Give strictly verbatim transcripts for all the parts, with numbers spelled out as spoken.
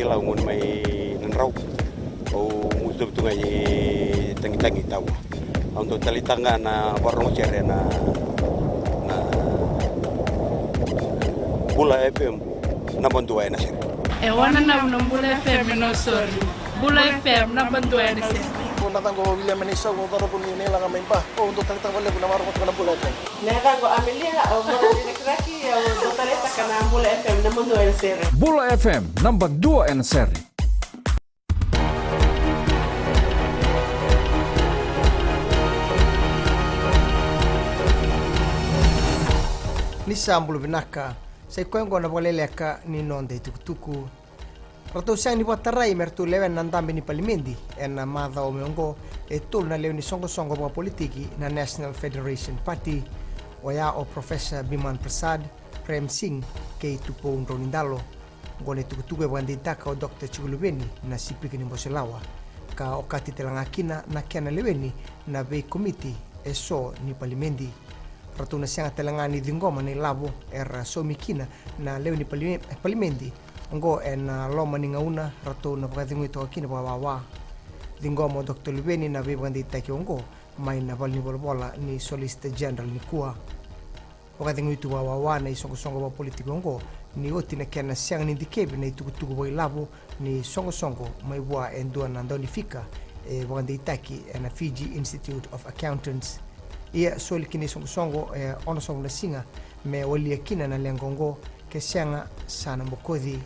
Lau goni mai Nadrau. Au mutu tu ga i tagitagi taua. Au dau taleitaka ga na vakarorogo sere na, na Bula F M naba dua ena sere. E wananavu na Bula F M e Nausori. Bula F M naba dua ena sere. Ko na caqo William Meneisa, ko coro ko ni neilaga mai Ba. Au dau taleitaka vakalevu na vakarorogo na Bula F M. Na yacaqu Amelia, au marama ni Rakiraki, au dau taleitaka na Bula F M naba dua ena sere. Bula F M naba dua ena sere. Ni sa bula vinaka, sa i koya oqo na vakaleleka ni noda itukutuku. Ratou sega ni vakatarai me ratou lewena na dabe ni palimedi ena macawa mai oqo e tolu na lewe ni soqosoqo vakapolitiki na National Federation Party, oya o Professor Biman Prasad, Prem Singh kei Tupou Draunidalo. Oqo na itukutuku e vakadeitaka o Doctor Tiko Luveni na sipika ni bose lawa, ka okati tale ga kina na kena leweni na veikomiti eso ni palimedi. Ratou na sega tale ga ni ciqoma na ilavo era saumi kina na lewe ni palime-, palimedi oqo ena loma ni gauna ratou na vakacegui toka kina vakawawa. Ciqoma o Doctor Luveni na veivakadeitaki oqo mai na valenivolavola ni Solicitor General nikua. Vakacegui tu vakawawa na isoqosoqo vakapolitiki oqo ni oti na kena sega ni dikevi na itukutuku vakailavo ni soqosoqo mai vua e dua na daunifika e vakadeitaki ena Fiji Institute of Accountants. Ia soli ki na isoqosoqo e onosagavulu na siga me walia kina na leqa oqo, ke sega sa na bokoci.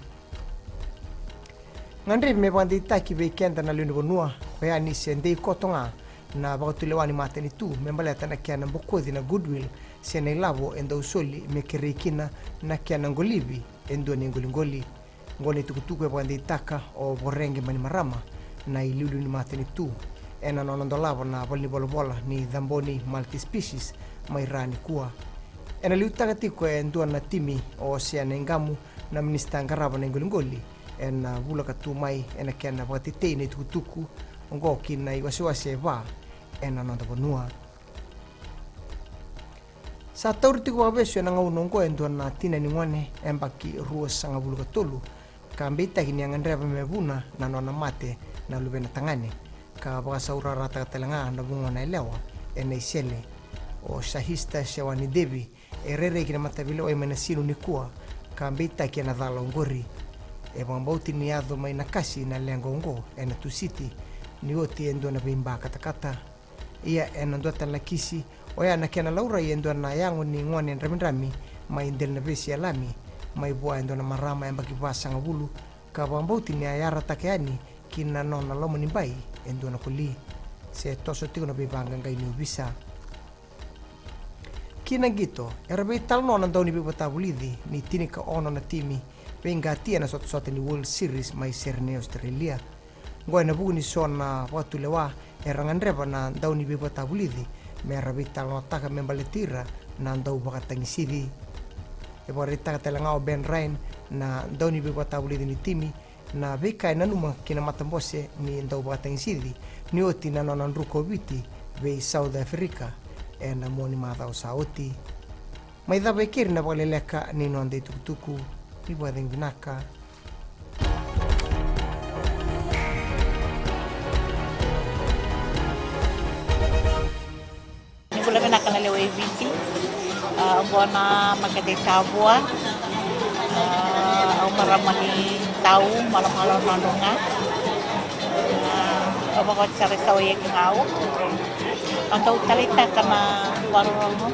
Gadrevi me vakadeitaki vei keda na lewe ni vanua oya ni se dei koto ga na vakatulewa ni matanitu me baleta na kena bokoci na goodwill se na ilavo e dau soli me kerei kina na kena qolivi e dua na iqoliqoli. Oqo na itukutuku e vakadeitaka o Voreqe Bainimarama na iliuliu ni matanitu ena nona dolava na valenivolavola ni Caboni Multispecies mai Ra nikua. Ena liutaka tiko e dua na timi o Sea Naiqamu na minisita qarava na iqoliqoli ena vula ka tu mai ena kena vakatetei na itukutuku oqo ki na iwasewase e va ena noda vanua. Sa tauri tiko vakavesu ena gauna oqo e dua na tina ni gone yabaki ruasagavulu ka tolu ka beitaki ni a gadreva me vuna na nona mate na luvena tagane, ka vakasaurarataka tale ga na vugona yalewa ena isele. O Shahista Shewani Devi e rairai ki na mataveilewai mai Nasinu nikua ka beitaki ena cala oqori. E vakabauti ni yaco mai Nakasi na leqa oqo ena Tusiti ni oti e dua na veibakatakata. Ia ena dua tale na kisi, oya na kena laurai e dua na yago ni gone dramidrami mai Delenavesi e Lami mai vua e dua na marama yabaki vasagavulu, ka vakabauti ni a yarataka yani ki na nona loma ni bai e dua na koli. Se toso tiko na veivaqaqai ni ovisa. Ki na qito, era veitalanoa na dauniveivakatavulici ni tinikaono na timi veiqati ena sotasota ni World Series mai Sydney, Australia. Oqo ena vuku ni so na vakatulewa era gadreva na dauniveivakatavulici me ra veitalanoataka me baleti ira na dauvakatagisici. E vakaraitaka tale ga o Ben Ryan na dauniveivakatavulici ni timi na veika e nanuma ki na matabose ni dauvakatagisici ni oti na nona druka o Viti vei South Africa ena mua ni macawa sa oti. Mai cava e keri na vakaleleka ni noda itukutuku. Ni vakacegu vinaka. Ni bula vinaka na lewe i Viti. A, oqo na makete i Tavua. A, au marama ni Tau, Malomalo, Nadroga. A, au vakaoti sara i Sawa i Ekigau. Au dau taleitaka na vakarorogo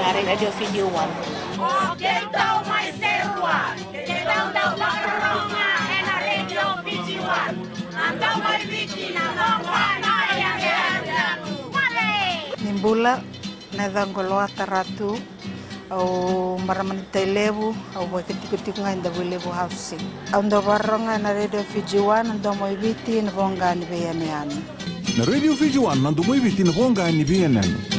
na Radio Fiji One. O keitou mai Serua, keitou dau vakarorogo ena Radio Fiji One. Na domo i Viti, na domo i Viti. Ni bula, na yacaqu o Loata Ratu, au marama ni Tailevu, au vakatikotiko ga e Davuilevu Housing. Au dau vakarorogo ena Radio Fiji One, na domo i Viti, na voqa ni veiyanuyanu. Na Radio Fiji One, na domo i Viti, na voqa ni veiyanuyanu.